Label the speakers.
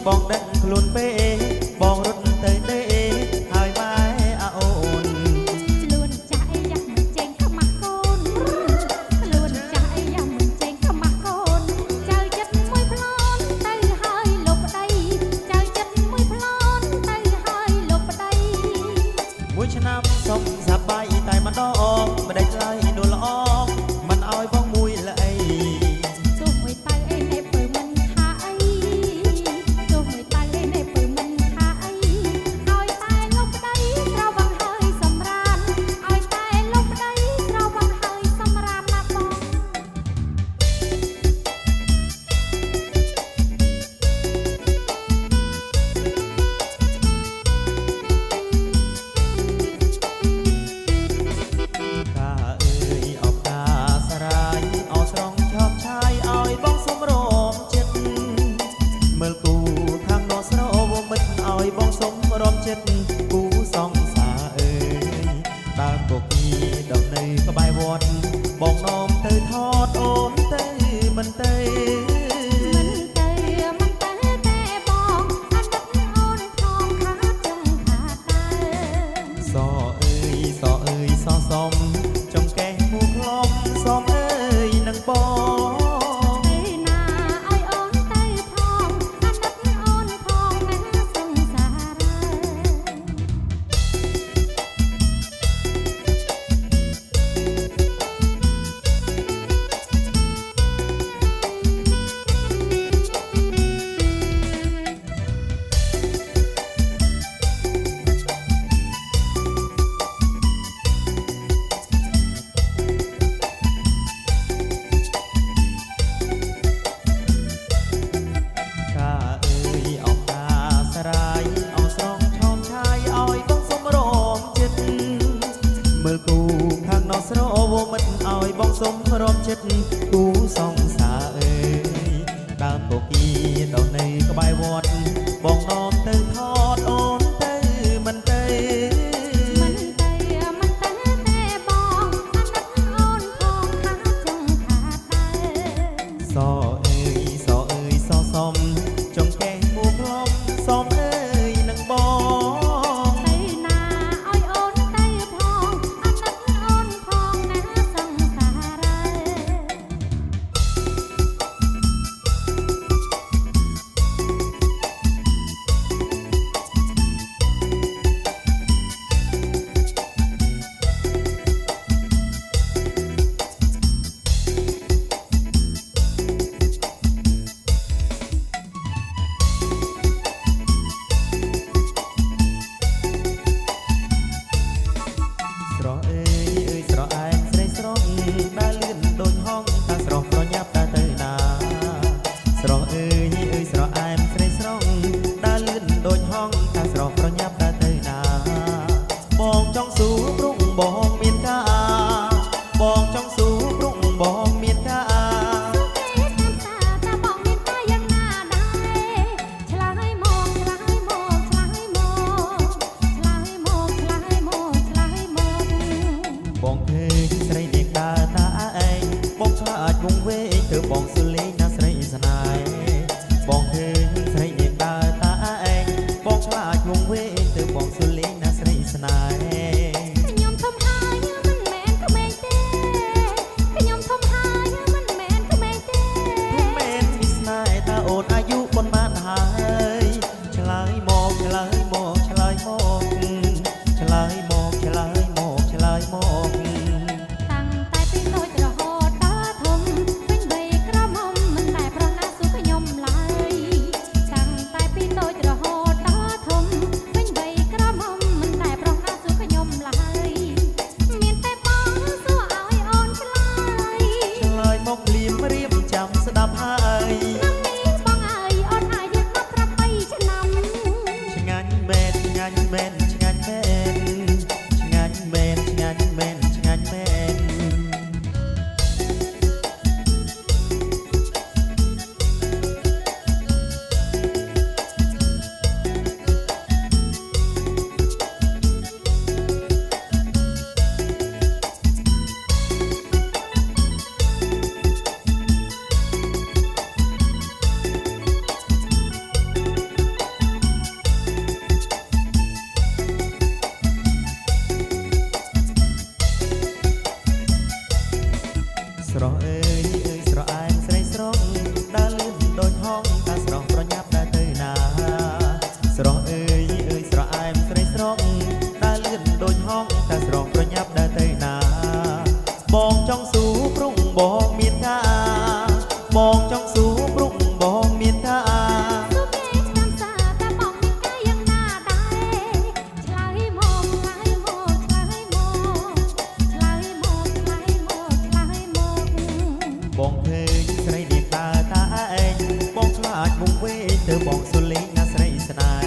Speaker 1: បងដឹងខ្លួនពេបងរត់ទៅទេហើយម៉ែអាអូន
Speaker 2: ខ្លួនចាស់អីយ៉ាស់មិនចេញខ្មាស់កូនខ្លួនចាស់អីយ៉ាស់មិនចេញខ្មាស់កូនចៅចិត្តមួយប្លន់ទៅហើយលោកប្តីចៅចិត្តមួយប្លន់ទៅហើយលោកប្តី
Speaker 1: មួយឆ្នាំសុំសប្បាយតែម្ដងមិនដេចឡើយនួលល្អមិនឲ្យបងមួយល្អី
Speaker 2: ទោះមួយតៅអីណែពើមិនថាអីទោះមួយតៅអីណែពើមិនថាអីឲ្យតែលោកប្តីស្រវឹងហើយសម្រានឲ្យតែលោកប្តីស្រវឹងហើយសម្រានណាបង
Speaker 1: កាអើយអបកាសរាយអស្រងឆោបឆាយឲ្យបងសុំរមចិត្តមើលគូខាងនោះស្រវមិត្តឲ្យបងសុំរមចិត្តគូសងសាអើយដើមកគីដល់នៅក្បែរវត្តបងនាំទៅថតអូនទៅមិនទៅ
Speaker 2: មិនទៅមិនទៅទេបងអាណិតអូនផងខាតចង់ខាតដើម
Speaker 1: សអើយសអើយសសំចំកេះមូក្លំសំអើយនឹងបង
Speaker 2: ទៅណាឲ្យអូនទៅផងអាណិតអូនផងណាសង្សារើ
Speaker 1: កាអើយអបកាសរាយអស្រងឆោមឆាយឲ្យបងសុំរមចិត្តមើលគូខាងនោះស្រវមិត្តឲ្យបងសុំរមចិត្តគូសងសាអើយដើមកគីដល់នៅក្បែរវត្តបងនាំទៅថតអូនទៅមិនទៅ
Speaker 2: មិនទៅមិនទៅទេបងអាណិតអូនផងខាតចង់ខាតដើម
Speaker 1: សអើយសអើយសសំចង្កេះមូក្លំសំអើយនឹងបង
Speaker 2: ទៅណាឲ្យអូនទៅផងអាណិតអូនផងណាសង្សារើ
Speaker 1: ស្រស់អើយអើយស្រស់ឯងស្រីស្រស់ដែលលឿនដូចហងតាស្រស់ប្រញាប់តាទៅណាស្រស់អើយអើយស្រស់ឯងស្រីស្រស់ដែលលឿនដូចហងតាស្រស់ប្រញាប់តាទៅណាបងចង់សួរព្រោះបងមានការបងចង់សួរព្រោះបងមានការ
Speaker 2: គេតាមសាតាបងមានតាយ៉ាងណាដែរឆ្លើយមកឆ្លើយមកឆ្លើយមកឆ្លើយមកឆ្លើយមកឆ្លើយមក
Speaker 1: បងឃើញស្រីនាងដើរតាឯងបងខ្លាចវងវែងទើបបងសុលេងណាស្រីស្នេហ៍បងឃើញស្រីនាងដើរតាឯងបងខ្លាចវងវែងទើបបងសុលេងណាស្រីស្នេហ៍
Speaker 2: ខ្ញុំធំហើយមិនមែនក្មេងទេខ្ញុំធំហើយមិនមែនក្មេងទេ
Speaker 1: មែនពីស្នេហ៍តើអូនអាយុប៉ុន្មានហើយឆ្លើយមកឆ្លើយមកឆ្លើយមកឆ្លើយមកឆ្លើយមកឆ្លើយមក
Speaker 2: តាំងតែពីតូចរហូតដល់ធំពេញវ័យក្រមុំមិនតែប្រណាស៊ូខ្ញុំឡើយតាំងតែពីតូចរហូតដល់ធំពេញវ័យក្រមុំមិនតែប្រណាស៊ូខ្ញុំឡើយមានតែបងសួរឲ្យអូនឆ្លើយ
Speaker 1: ឆ្លើយមកភ្លាមរៀបចាំស្ដាប់ហើយ
Speaker 2: ឆ្នាំនេះបងអើយអូនអាយុ18ឆ្នាំ
Speaker 1: ឆ្ងាញ់មែនឆ្ងាញ់មែនឆ្ងាញ់មែនឆ្ងាញ់មែនឆ្ងាញ់មែនឆ្ងាញ់មែន ចវងវែងទៅបងសុលេងណាស្រីស្នេ